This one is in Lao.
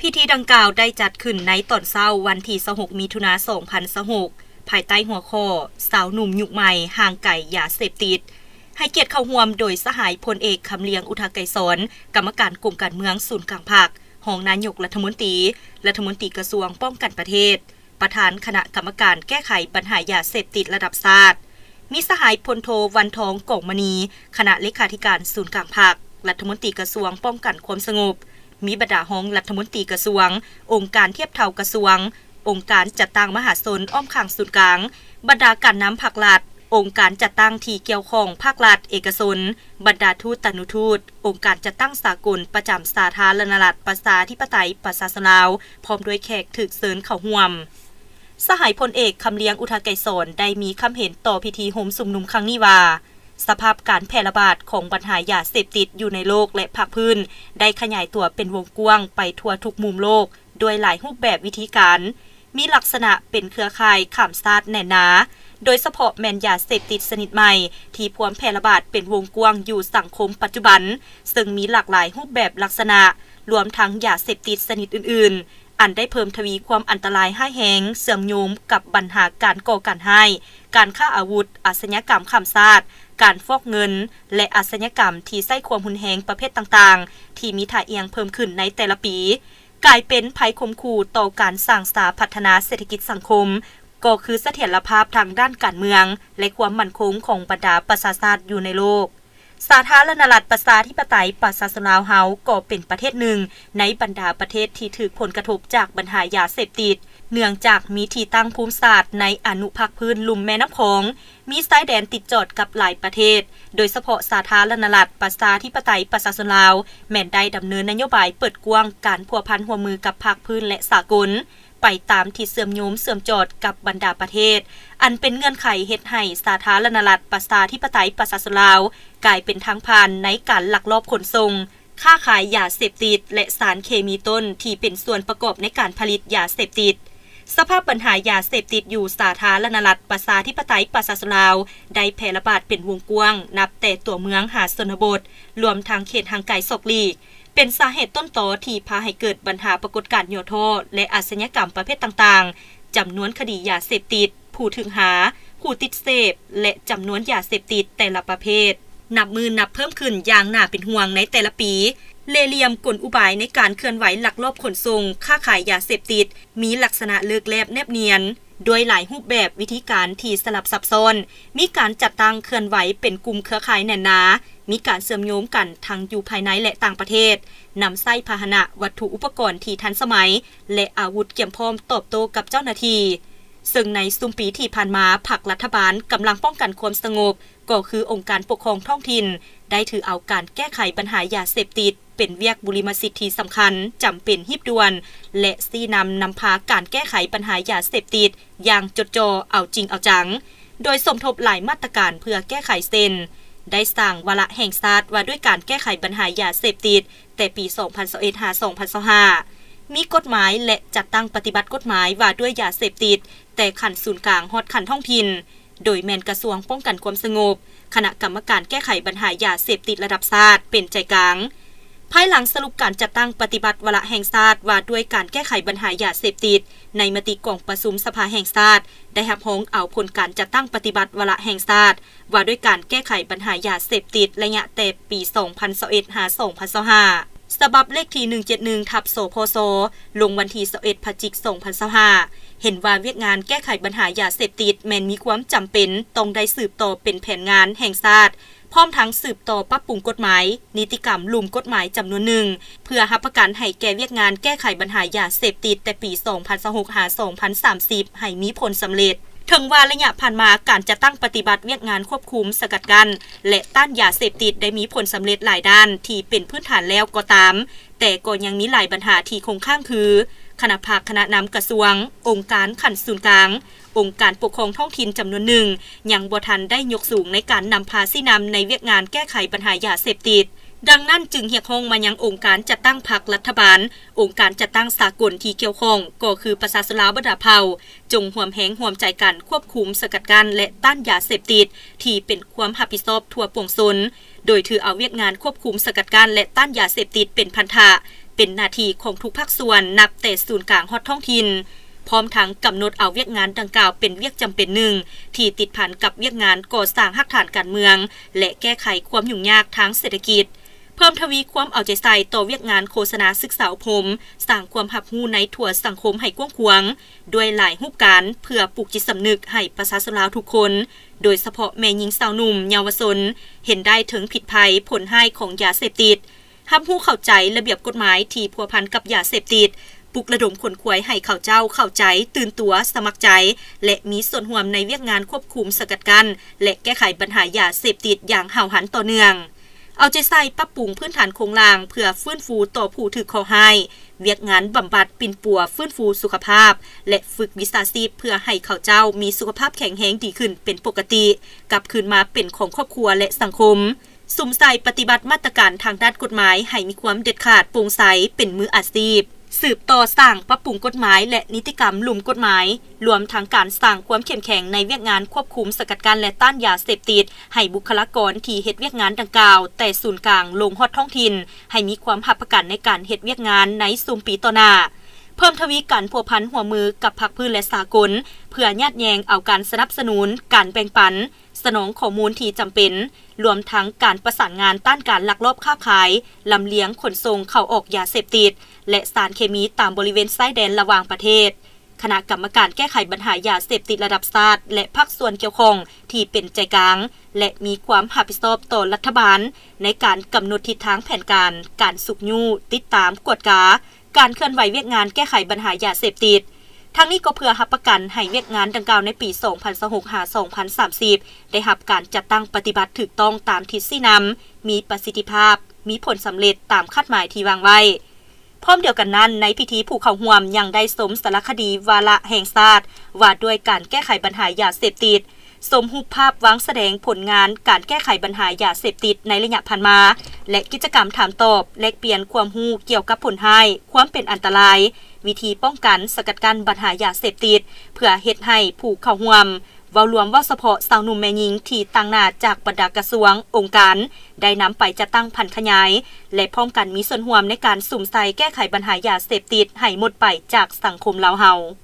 ພິທີດັ່ງກ່າວໄດ້ຈັດຂຶ້ນໃນຕອນເຊົ້າວັນທີຊາວຫົກ ມິຖຸນາ ສອງພັນຊາວຫົກ ພາຍໃຕ້ຫົວຂໍ້ ຊາວໜຸ່ມຍຸກໃໝ່ຫ່າງໄກຢາເສບຕິດ. ໃຫ້ກຽດເຂົ້າຮ່ວມໂດຍສະຫາຍພົນເອກ ຄຳລຽງ ອຸທະໄກສອນ, ກຳມະການກົມການເມືອງສູນກາງພັກ, ຮອງນາຍົກລັດຖະມົນຕີ, ລັດຖະມົນຕີກະຊວງປ້ອງກັນປະເທດ, ປະທານຄະນະກຳມະການແກ້ໄຂບັນຫາຢາເສບຕິດລະດັບຊາດ, ມີສະຫາຍພົນໂທ ວັນທອງ ກອງມະນີ, ຄະນະເລຂາທິການສູນກາງພັກ, ລັດຖະມົນຕີກະຊວງປ້ອງກັນຄວາມສະຫງົບ, ມີບັນດາຮອງລັດຖະມົນຕີກະຊວງ, ອົງການທຽບເທົ່າກະຊວງ, ອົງການຈັດຕັ້ງມະຫາຊົນອ້ອມຂ້າງສູນກາງ, ບັນດາການນຳພັກລັດ, ອົງການຈັດຕັ້ງທີ່ກ່ຽວຂ້ອງພາກລັດ, ເອກະຊົນ, ບັນດາທູດຕານຸທູດ, ອົງການຈັດຕັ້ງສາກົນປະຈຳສາທາລະນະລັດ ປະຊາທິປະໄຕ ປະຊາຊົນລາວ, ພ້ອມດ້ວຍແຂກຖືກເຊີນເຂົ້າຮ່ວມ. ສະຫາຍພົນເອກ ຄຳລຽງ ອຸທະໄກສອນ ໄດ້ມີຄຳເຫັນຕໍ່ພິທີໂຮມຊຸມນຸມຄັ້ງນີ້ວ່າ, ສະພາບການແຜ່ລະບາດຂອງບັນຫາຢາເສບຕິດຢູ່ໃນໂລກ ແລະ ພາກພື້ນ ໄດ້ຂະຫຍາຍຕົວເປັນວົງກວ້າງໄປທົ່ວທຸກມຸມໂລກ ດ້ວຍຫຼາຍຮູບແບບວິທີການ, ມີລັກສະນະເປັນເຄືອຂ່າຍຂ້າມຊາດແໜ້ນໜາ, ໂດຍສະເພາະແມ່ນຢາເສບຕິດຊະນິດໃໝ່ ທີ່ພວມແຜ່ລະບາດເປັນວົງກວ້າງຢູ່ສັງຄົມປັດຈຸບັນ, ເຊິ່ງມີຫຼາກຫຼາຍຮູບແບບລັກສະນະ, ລວມທັງຢາເສບຕິດຊະນິດອື່ນໆ, ອັນໄດ້ເພີ່ມທະວີຄວາມອັນຕະລາຍຮ້າຍແຮງ ເຊື່ອມໂຍງກັບບັນຫາການກໍ່ການຮ້າຍ, ການຄ້າອາວຸດ, ອາຊະຍາກຳຂ້າມຊາດ, ການຟອກເງິນ ແລະ ອາຊະຍາກຳທີ່ໃຊ້ຄວາມຮຸນແຮງປະເພດຕ່າງໆ ທີ່ມີທ່າອ່ຽງເພີ່ມຂຶ້ນໃນແຕ່ລະປີ, ກາຍເປັນໄພຂົ່ມຂູ່ຕໍ່ການສ້າງສາພັດທະນາເສດຖະກິດສັງຄົມ, ກໍຄືສະຖຽນລະພາບທາງດ້ານການເມືອງ ແລະ ຄວາມໝັ້ນຄົງຂອງບັນດາປະຊາຊາດຢູ່ໃນໂລກ. ສາທາລະນະລັດ ປະຊາທິປະໄຕ ປະຊາຊົນລາວເຮົາກໍເປັນປະເທດໜຶ່ງໃນບັນດາປະເທດທີ່ຖືກຜົນກະທົບຈາກບັນຫາຢາເສບຕິດ, ເນື່ອງຈາກມີທີ່ຕັ້ງພູມສາດໃນອະນຸພາກພື້ນລຸ່ມແມ່ນ້ຳຂອງ, ມີຊາຍແດນຕິດຈອດກັບຫຼາຍປະເທດ, ໂດຍສະເພາະສາທາລະນະລັດ ປະຊາທິປະໄຕ ປະຊາຊົນລາວ ແມ່ນໄດ້ດຳເນີນນະໂຍບາຍເປີດກວ້າງການພົວພັນຮ່ວມມືກັບພາກພື້ນ ແລະ ສາກົນ, ໄປຕາມທີ່ເຊື່ອມໂຍງເຊື່ອມຈອດກັບບັນດາປະເທດ, ອັນເປັນເງື່ອນໄຂເຮັດໃຫ້ສາທາລະນະລັດ ປະຊາທິປະໄຕ ປະຊາຊົນລາວ ກາຍເປັນທາງຜ່ານໃນການລັກລອບຂົນສົ່ງ, ຄ້າຂາຍຢາເສບຕິດ ແລະ ສານເຄມີຕົ້ນທີ່ເປັນສ່ວນປະກອບໃນການຜະລິດຢາເສບຕິດ. ສະພາບບັນຫາຢາເສບຕິດຢູ່ສາທາລະນະລັດ ປະຊາທິປະໄຕ ປະຊາຊົນລາວ ໄດ້ແຜ່ລະບາດເປັນວົງກວ້າງ ນັບແຕ່ຕົວເມືອງຫາຊົນນະບົດ, ລວມທັງເຂດຫ່າງໄກສອກຫຼີກ, ເປັນສາເຫດຕົ້ນຕໍທີ່ພາໃຫ້ເກີດບັນຫາປາກົດການຫຍໍ້ທໍ້ ແລະ ອາຊະຍາກຳປະເພດຕ່າງໆ, ຈຳນວນຄະດີຢາເສບຕິດ, ຜູ້ຖືກຫາ, ຜູ້ຕິດເສບ ແລະ ຈຳນວນຢາເສບຕິດແຕ່ລະປະເພດ ນັບມື້ນັບເພີ່ມຂຶ້ນຢ່າງໜ້າເປັນຫ່ວງໃນແຕ່ລະປີ. ເລ່ຫຼ່ຽມກົນອຸບາຍໃນການເຄື່ອນໄຫວລັກລອບຂົນສົ່ງ, ຄ້າຂາຍຢາເສບຕິດ ມີລັກສະນະເລີກແລບແນບນຽນ, ດ້ວຍຫຼາຍຮູບແບບວິທີການທີ່ສະຫຼັບຊັບຊ້ອນ, ມີການຈັດຕັ້ງເຄື່ອນໄຫວເປັນກຸ່ມເຄືອຂ່າຍແໜ້ນໜາ, ມີການເຊື່ອມໂຍງກັນທັງຢູ່ພາຍໃນ ແລະ ຕ່າງປະເທດ, ນຳໃຊ້ພາຫະນະ, ວັດຖຸອຸປະກອນທີ່ທັນສະໄໝ ແລະ ອາວຸດກຽມພ້ອມຕອບໂຕ້ກັບເຈົ້າໜ້າທີ່. ເຊິ່ງໃນຊຸມປີທີ່ຜ່ານມາ, ພັກລັດຖະບານ, ກຳລັງປ້ອງກັນຄວາມສະຫງົບ, ກໍຄືອົງການປົກຄອງທ້ອງຖິ່ນ ໄດ້ຖືເອົາການແກ້ໄຂບັນຫາຢາເສບຕິດ ເປັນວຽກບຸລິມະສິດທີ່ສຳຄັນ, ຈຳເປັນ, ຮີບດ່ວນ ແລະ ຊີ້ນຳນຳພາການແກ້ໄຂບັນຫາຢາເສບຕິດຢ່າງຈົດຈໍ່ເອົາຈິງເອົາຈັງ, ໂດຍສົມທົບຫຼາຍມາດຕະການເພື່ອແກ້ໄຂ ເຊັ່ນ ໄດ້ສ້າງວາລະແຫ່ງຊາດວ່າດ້ວຍການແກ້ໄຂບັນຫາຢາເສບຕິດ ແຕ່ປີສອງພັນຊາວເອັດ ຫາ ສອງພັນຊາວຫ້າ, ມີກົດໝາຍ ແລະ ຈັດຕັ້ງປະຕິບັດກົດໝາຍວ່າດ້ວຍຢາເສບຕິດ ແຕ່ຂັ້ນສູນກາງຮອດຂັ້ນທ້ອງຖິ່ນ, ໂດຍແມ່ນກະຊວງປ້ອງກັນຄວາມສະຫງົບ, ຄະນະກຳມະການແກ້ໄຂບັນຫາຢາເສບຕິດລະດັບຊາດເປັນໃຈກາງ. ພາຍຫຼັງສະຫຼຸບການຈັດຕັ້ງປະຕິບັດວາລະແຫ່ງຊາດວ່າດ້ວຍການແກ້ໄຂບັນຫາຢາເສບຕິດ ໃນມະຕິກອງປະຊຸມສະພາແຫ່ງຊາດ ໄດ້ຮັບຮອງເອົາຜົນການຈັດຕັ້ງປະຕິບັດວາລະແຫ່ງຊາດ ວ່າດ້ວຍການແກ້ໄຂບັນຫາຢາເສບຕິດໄລຍະແຕ່ປີສອງພັນຊາວເອັດ ຫາ ສອງພັນຊາວຫ້າ ສະບັບເລກທີໜຶ່ງເຈັດໜຶ່ງ ທັບ ສພຊ ລົງວັນທີຊາວເອັດ ພະຈິກ ສອງພັນຊາວຫ້າ ເຫັນວ່າວຽກງານແກ້ໄຂບັນຫາຢາເສບຕິດແມ່ນມີຄວາມຈຳເປັນຕ້ອງໄດ້ສືບຕໍ່ເປັນແຜນງານແຫ່ງຊາດ, ພ້ອມທັງສືບຕໍ່ປັບປຸງກົດໝາຍ, ນິຕິກຳ, ລຸ່ມກົດໝາຍຈຳນວນໜຶ່ງ ເພື່ອຮັບປະກັນໃຫ້ແກ່ວຽກງານແກ້ໄຂບັນຫາຢາເສບຕິດແຕ່ປີສອງພັນຊາວຫົກ ຫາ ສອງພັນສາມສິບ ໃຫ້ມີຜົນສຳເລັດ. ເຖິງວ່າໄລຍະຜ່ານມາ ການຈັດຕັ້ງປະຕິບັດວຽກງານຄວບຄຸມ, ສະກັດກັ້ນ ແລະ ຕ້ານຢາເສບຕິດໄດ້ມີຜົນສຳເລັດຫຼາຍດ້ານທີ່ເປັນພື້ນຖານແລ້ວກໍຕາມ, ແຕ່ກໍຍັງມີຫຼາຍບັນຫາທີ່ຄົງຄ້າງຄື ຄະນະພັກຄະນະນຳກະຊວງ, ອົງການຂັ້ນສູນກາງ, ອົງການປົກຄອງທ້ອງຖິ່ນຈຳນວນໜຶ່ງ ຍັງບໍ່ທັນໄດ້ຍົກສູງໃນການນຳພາຊີ້ນຳໃນວຽກງານແກ້ໄຂບັນຫາຢາເສບຕິດ. ດັ່ງນັ້ນຈຶ່ງຮຽກຮ້ອງມາຍັງອົງການຈັດຕັ້ງພັກລັດຖະບານ, ອົງການຈັດຕັ້ງສາກົນທີ່ກ່ຽວຂ້ອງ ກໍຄືປະຊາຊົນລາວບັນດາເຜົ່າ, ຈົ່ງຮ່ວມແຮງຮ່ວມໃຈກັນຄວບຄຸມ, ສະກັດກັ້ນ ແລະ ຕ້ານຢາເສບຕິດ ທີ່ເປັນຄວາມຮັບຜິດຊອບທົ່ວປວງຊົນ, ໂດຍຖືເອົາວຽກງານຄວບຄຸມ, ສະກັດກັ້ນ ແລະ ຕ້ານຢາເສບຕິດເປັນພັນທະ, ເປັນໜ້າທີ່ຂອງທຸກພາກສ່ວນ ນັບແຕ່ສູນກາງຮອດທ້ອງຖິ່ນ, ພ້ອມທັງກຳນົດເອົາວຽກງານດັ່ງກ່າວເປັນວຽກຈຳເປັນໜຶ່ງ ທີ່ຕິດພັນກັບວຽກງານກໍ່ສ້າງຮາກຖານການເມືອງ ແລະ ແກ້ໄຂຄວາມຫຍຸ້ງຍາກທາງເສດຖະກິດ, ເພີ່ມທະວີຄວາມເອົາໃຈໃສ່ຕໍ່ວຽກງານໂຄສະນາສຶກສາອົບຮົມ, ສ້າງຄວາມຮັບຮູ້ໃນທົ່ວສັງຄົມໃຫ້ກວ້າງຂວາງ ດ້ວຍຫຼາຍຮູບການ ເພື່ອປູກຈິດສຳນຶກໃຫ້ປະຊາຊົນລາວທຸກຄົນ, ໂດຍສະເພາະແມ່ຍິງ, ຊາວໜຸ່ມ, ເຍົາວະຊົນ ເຫັນໄດ້ເຖິງພິດໄພ, ຜົນຮ້າຍຂອງຢາເສບຕິດ, ຮັບຮູ້ເຂົ້າໃຈລະບຽບກົດໝາຍທີ່ພົວພັນກັບຢາເສບຕິດ, ປຸກລະດົມຂົນຂວາຍໃຫ້ເຂົາເຈົ້າເຂົ້າໃຈ, ຕື່ນຕົວ, ສະໝັກໃຈ ແລະ ມີສ່ວນຮ່ວມໃນວຽກງານຄວບຄຸມ, ສະກັດກັ້ນ ແລະ ແກ້ໄຂບັນຫາຢາເສບຕິດຢ່າງຫ້າວຫັນຕໍ່ເນື່ອງ. ເອົາໃຈໃສ່ປັບປຸງພື້ນຖານໂຄງລ່າງເພື່ອຟື້ນຟູຕໍ່ຜູ້ຖືກເຄາະຮ້າຍ, ວຽກງານບຳບັດ, ປິ່ນປົວ, ຟື້ນຟູສຸຂະພາບ ແລະ ຝຶກວິຊາຊີບເພື່ອໃຫ້ເຂົາເຈົ້າມີສຸຂະພາບແຂງແຮງດີຂຶ້ນເປັນປົກກະຕິ, ກັບຄືນມາເປັນຂອງຄອບຄົວ ແລະ ສັງຄົມ. ສຸມໃສ່ປະຕິບັດມາດຕະການທາງດ້ານກົດໝາຍໃຫ້ມີຄວາມເດັດຂາດ, ໂປ່ງໃສ, ເປັນມືອາຊີບ, ສືບຕໍ່ສ້າງປັບປຸງກົດໝາຍ ແລະ ນິຕິກຳລຸ່ມກົດໝາຍ, ລວມທັງການສ້າງຄວາມເຂັ້ມແຂງໃນວຽກງານຄວບຄຸມ, ສະກັດກັ້ນ ແລະ ຕ້ານຢາເສບຕິດ ໃຫ້ບຸກຄະລາກອນທີ່ເຮັດວຽກງານດັ່ງກ່າວ ແຕ່ສູນກາງລົງຮອດທ້ອງຖິ່ນ ໃຫ້ມີຄວາມຮັບປະກັນໃນການເຮັດວຽກງານໃນຊຸມປີຕໍ່ໜ້າ. ເພີ່ມທະວີການພົວພັນຮ່ວມມືກັບພາກພື້ນ ແລະ ສາກົນ ເພື່ອຍາດແຍ່ງເອົາການສະໜັບສະໜູນ, ການແບ່ງປັນ, ສະໜອງຂໍ້ມູນທີ່ຈຳເປັນ, ລວມທັງການປະສານງານຕ້ານການລັກລອບຄ້າຂາຍ, ລຳລຽງຂົນສົ່ງເຂົ້າອອກຢາເສບຕິດ ແລະ ສານເຄມີຕາມບໍລິເວນຊາຍແດນລະຫວ່າງປະເທດ. ຄະນະກຳມະການແກ້ໄຂບັນຫາຢາເສບຕິດລະດັບຊາດ ແລະ ພາກສ່ວນກ່ຽວຂ້ອງທີ່ເປັນໃຈກາງ ແລະ ມີຄວາມຮັບຜິດຊອບຕໍ່ລັດຖະບານ ໃນການກຳນົດທິດທາງແຜນການ, ການຊຸກຍູ້, ຕິດຕາມ, ກວດກາ ການເຄື່ອນໄຫວວຽກງານແກ້ໄຂບັນຫາຢາເສບຕິດ. ທັງນີ້ກໍເພື່ອຮັບປະກັນໃຫ້ວຽກງານດັ່ງກ່າວໃນປີສອງພັນຊາວຫົກ ຫາ ສອງພັນສາມສິບ ໄດ້ຮັບການຈັດຕັ້ງປະຕິບັດຖືກຕ້ອງຕາມທິດຊີ້ນຳ, ມີປະສິດທິພາບ, ມີຜົນສຳເລັດຕາມຄາດໝາຍທີ່ວາງໄວ້. ພ້ອມດຽວກັນນັ້ນ, ໃນພິທີຜູ້ເຂົ້າຮ່ວມຍັງໄດ້ຊົມສາລະຄະດີວາລະແຫ່ງຊາດ ວ່າດ້ວຍການແກ້ໄຂບັນຫາຢາເສບຕິດ, ຊົມຮູບພາບວາງສະແດງຜົນງານການແກ້ໄຂບັນຫາຢາເສບຕິດໃນໄລຍະຜ່ານມາ ແລະ ກິດຈະກຳຖາມຕອບ, ແລກປ່ຽນຄວາມຮູ້ກ່ຽວກັບຜົນຮ້າຍ, ຄວາມເປັນອັນຕະລາຍ, ວິທີປ້ອງກັນ, ສະກັດກັ້ນບັນຫາຢາເສບຕິດ ເພື່ອເຮັດໃຫ້ຜູ້ເຂົ້າຮ່ວມ, ເວົ້າລວມ, ເວົ້າສະເພາະຊາວໜຸ່ມແມ່ຍິງທີ່ຕາງໜ້າຈາກບັນດາກະຊວງ, ອົງການ ໄດ້ນຳໄປຈັດຕັ້ງຜັນຂະຫຍາຍ ແລະ ພ້ອມກັນມີສ່ວນຮ່ວມໃນການສຸມໃສ່ແກ້ໄຂບັນຫາຢາເສບຕິດໃຫ້ໝົດໄປຈາກສັງຄົມລາວເຮົາ.